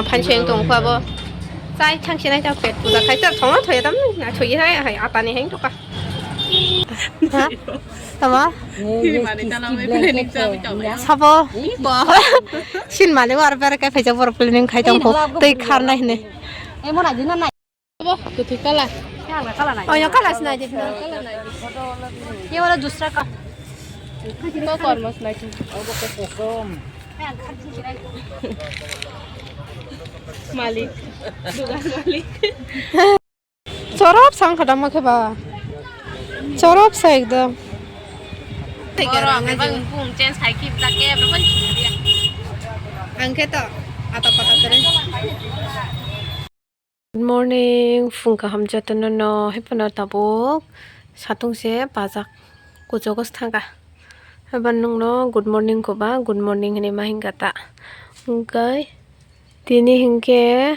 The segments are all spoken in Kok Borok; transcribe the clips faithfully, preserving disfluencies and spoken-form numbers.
Phan seng tong kha bo. Chai thang sinai ta pet puja khai ta thong thoi tam na thoi hai hai atani heng to ka. Ha? Tama? Sabo? Sin mali war ber kai phaijak bor planning khai tong kho. Tei khar nai hne. Abo, kuthwi kala. Oyo kala sinai di. Kala nai di. Ye wala dusra ka. Ko kormo sinai di. Malik. Dugan malik. Chorop sang khadam khe ba. Chorop sa ekdom. Ang khe to ata pata kere. Good morning, phung kaham jotono no, hephano tabuk satung se bajak kuchugo thangkha. Heban nungno good morning koba, good morning hinwi ma hinkha ta. Hwnkhe tini hinkhe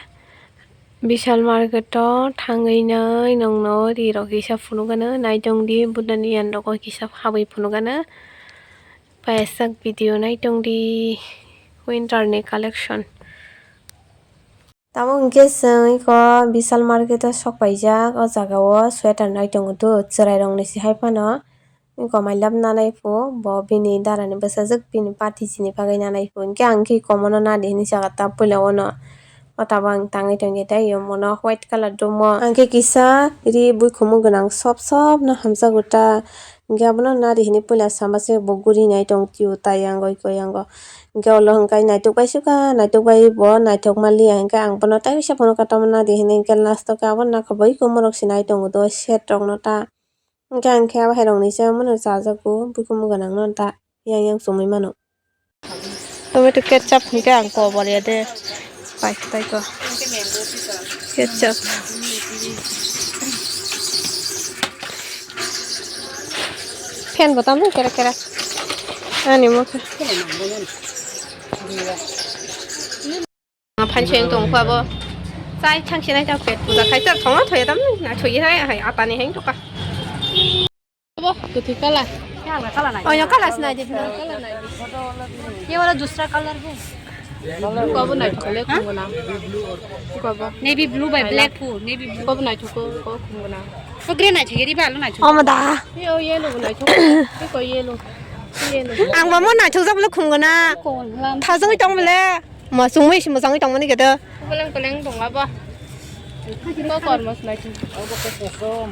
Vishal market o thangwi nai nongno ri rok kisa phunukgano, naitong di Buddha ni yan rogo kisa habwi phunukgano. Payasak video naitong di winter ni collection. Tamo hwnkhe chwng iko Vishal market o sok paijak, o jaga o sweater nai tongo do, chwrai rok ni se hai phano iko mai lab nanai phu, bo bini dara ni bwsajwk bini pati chini bagwi nanai phu, hwnkhe ang khe iko mono nadi hinwi saka ta puila o no, o tabuk ang tangwi tongkhe tei imo no white colour dumo, ang khe kisa ri buikhumu gwnang sop sop no hamjago ta, hwnkhe abono nadi hinwi puila sama se bo guri nai tong twi o ta yango iko yango. Hwnkhe ulo hwnkhe naitok bai sukha, naitok bai bo naitok manliya, hwnkhe ang bono tai kisa phunukha tamo nadi hinwi, hwnkhe last o khe abo nakha bai kumorok se nai tongo do set rokno ta. Hwnkhe ang khe abo hai rokni se mano chajago, buikhumu gwnangno ta yang yang chumui mano. Tomato ketchup hwnkhe ang kobor ya de. Pai, pai ko. Ketchup. Fan bo tamo kera kera. Ani mo khe. Phan seng tong kha bo. Chai thang sinai ta pet puja khai ta thong thoi tam na thoi hai hai atani heng to ka. Bo, kuthwi kala. Oyo kala sinai di. Kala nai di. Ye wala dusra colour hai. Ko bo nai thok le khum gana. Ko bo. Navy blue by black phu, navy blue. Ko bo nai thok ko khum gana. Ko grey nai thok ri ba lo nai thok. Omo da. Yo yellow bo nai thok. Ko yellow. Yellow. Ang ba mo nai thok jak le khum gana. Thajagwi tong bole. Mo chumui si mo jangwi tong mani gede. Beleng beleng dong abo. Ko kormo sinai thok.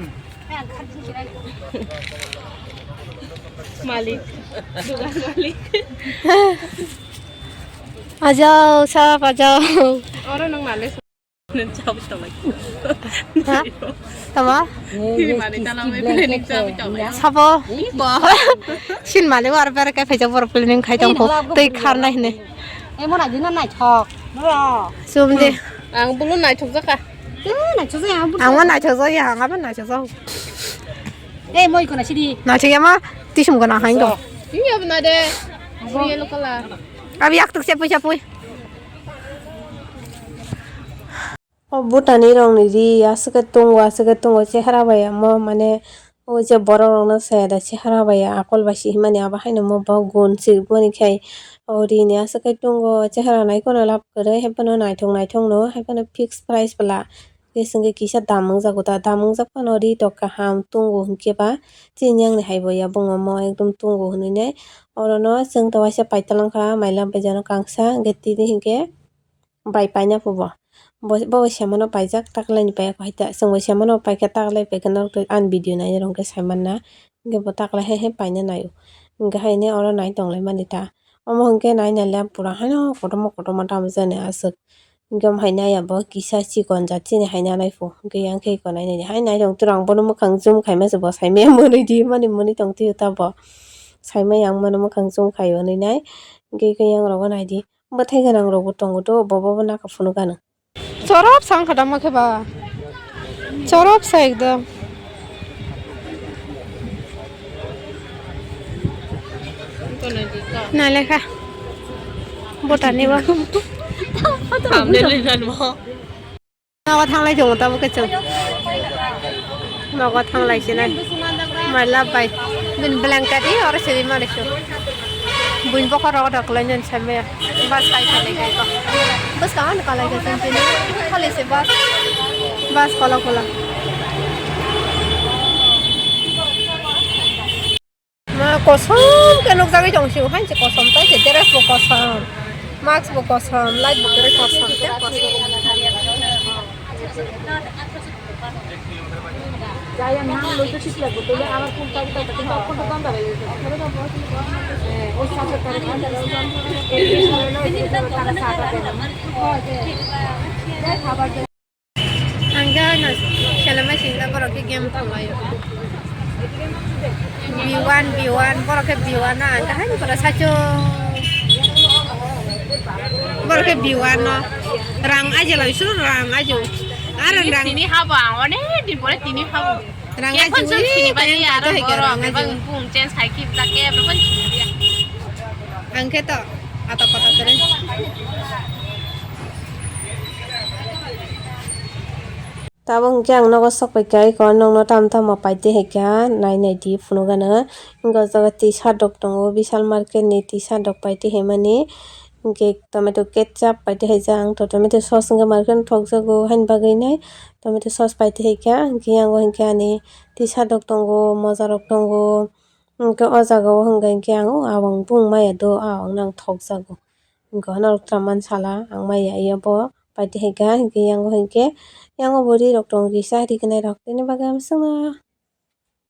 Malik, dugan malik. Ajao, sap ajao. Oro nang nale. Nang chau tolai. Ha? Tama? Mani tana mai planning chau tolai. Sabo? Sin mali war bar ka phaijak bor planning khai tong kho. Tei khar nai hne. Emon agi na naithok. Chum de. Ang bulu naithok jaka. Ang ma naithok jak ya, ang abo naithok jak. Eh, moi kona sidi. Naithok ya ma, tisum kona hain do. Iya bana de. Yellow color. Abi yak tuk se pui se pui. O Bhutan ni rong ni ri aswk khe tongo, aswk khe tongo, chehara bai amo mane. O je borok rok no saya da chehara bai akol bai si himani abo haino mo bo gun si mani khai o ri ni aswk khai tongo chehara nai kono lab kwrwi hai phano naithok naithok no hai phano fix price bwla khe chwng khe kisa dam wngjago ta dam wngjak phano ri tok kaham tongo hinkhe ba chini yang ni hai bo ya bung omo ekdom tongo hinwi nai oro no chwng tei waisa paitala wngkha mai lab bai jano kangsa hinkhe tini hinkhe. Bai paina phubo. Bo, bo bai semano paijak, taklaini paiyakho haita. Chwng bai semano paikha, taklai paikha, norok twi ani video naina rok hwnkhe saimanna. Hwnkhe bo taklai he he paina naio. Hwnkhe haino oro nai tonglaimani ta. Omo hwnkhe nai naile pura haino kotorma kotorma tamo jani aswk. Hwnkhe omo hai naiya bo kisa chikon jat chini hai nanai phu. Hwnkhe yang khe iko nai naidi. Hai nai tong twi rang bono mwkhang zoom khaima se bo saimaya mwnwi di mani mwnwi tong twi ta bo. Saimaya ang bono mwkhang zoom khaio hwnwi nai. Hwnkhe iko yang rogo naidi. Bwthai gwnang rokbo tongo do, bobo bo naka phunukgano. Chorop sa wngkha da omo khe ba? Chorop sa ekdom. Nalekha. Botani ba. Thumbnail ni dan mo. Nogo thanglai tongo tabuk khe chwng. Nogo thanglai sinai. My love bai. Bini blanket i oro siri mani su. Buini bokhorok da kwlai nani sai maya. Bus kai khalai kai ko. Bus ka ano kalai ka chwng tini. Khali se bus. Bus kola kola. Ma kosom khe nukjagwi tong sio, hai se kosom tai se dress bo kosom, mask bo kosom, light bo kwrwi kosom khe kosom. Ang khe ano selama singla borok khe game thanglaio. B one, B one, borok khe B one no ang khe hai borok sacho. Borok khe B one no. Rang aje lai su rang aje. Ar rang. Tini habo ang onek din pore tini habo. Rang aje. Khe phone chini bani aro borok bang phone change khai ki ta ke bang chini dia. Ang khe to ato kota kere. Tabuk hwnkhe ang nogo sok paikha, eko nokno tamo tamo paitwi hai kha, nai nai di phunukgano. Hwnkhe o jaga T-shirt rok tongo, Vishal market ni T-shirt rok paitwi haimani, hwnkhe tomato ketchup paitwi haijak. Ang to tomato sauce hwnkhe market o thokjago, haini bagwi nai tomato sauce paitwi hai kha. Hwnkhe yang o hwnkhe ani T-shirt rok tongo, moja rok tongo, hwnkhe o jaga o hwnkhe ang o abang bung maya do, abang nang thokjago. Hwnkhe norok tamo sala ang maya iya bo paitwi hai kha, hwnkhe yang o hwnkhe yang o bo ri rok tongo kisa rignai rok tini bagwi ang swngna.